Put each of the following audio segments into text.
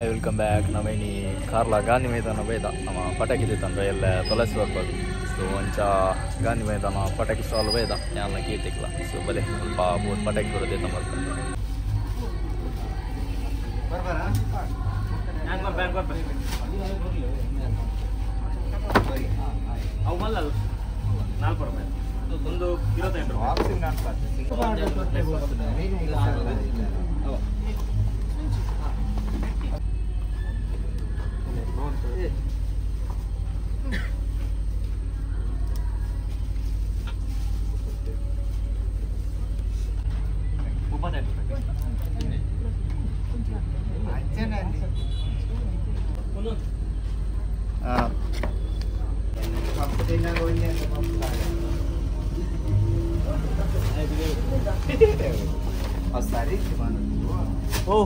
Welcome back. ನವೇನಿ Karla Gandhi ಮೈದಾನ ಬೈದ ನಮ್ಮ ಪಟಾಕಿ ತಂದ್ರೆ ಎಲ್ಲ ತೊಲಸಿ ಬರ್ಬೋದು. ಸೊ ಒಂಚ ಗಾಂಧಿ ಮೈದಾನ ಪಟಾಕಿ ಸ್ಟಾಲ್ ಬೈದ ಯಾನ ಕೀರ್ತಿಕ್ಲ. ಸೊ ಬಲೆ ಸ್ವಲ್ಪ ಬೋಟ್ ಪಟಾಕಿ ಬರೋದೇ ತಮ್ಮ Oh,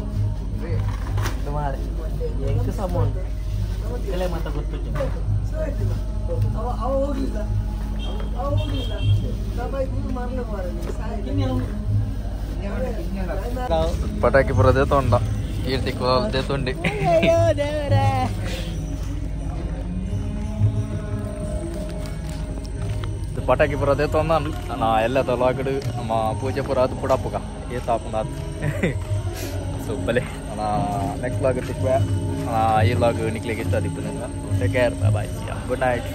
तुम्हारे एक सामान ಕಲೆ ಮಾತ ಗೊತ್ತು. ಪಟಾಕಿ ಪುರದೇ ತೊಂಡ ಕೀರ್ತಿ ಕುಲದೇ ತೊಂಡಿ ಪಟಾಕಿ ಪುರದೇ ತೊಂದ ನಾ ಎಲ್ಲ ತಲಾಗಡು ನಮ್ಮ ಪೂಜೆ ಪುರ ಅದು ಪುಡಾಪುಗ ಏ ತಾಪುಂಡ. ಸೊ ಬಲೆ ನೆಕ್ಸ್ಟ್ ಲಾಗ್ ತಿಕ್ವೆ. ಈ ಲಾಗ್ ನಿಕ್ಲಿಗೆ ಇಷ್ಟ ಆದಿಪ್ಪು. Take care, bye, good night.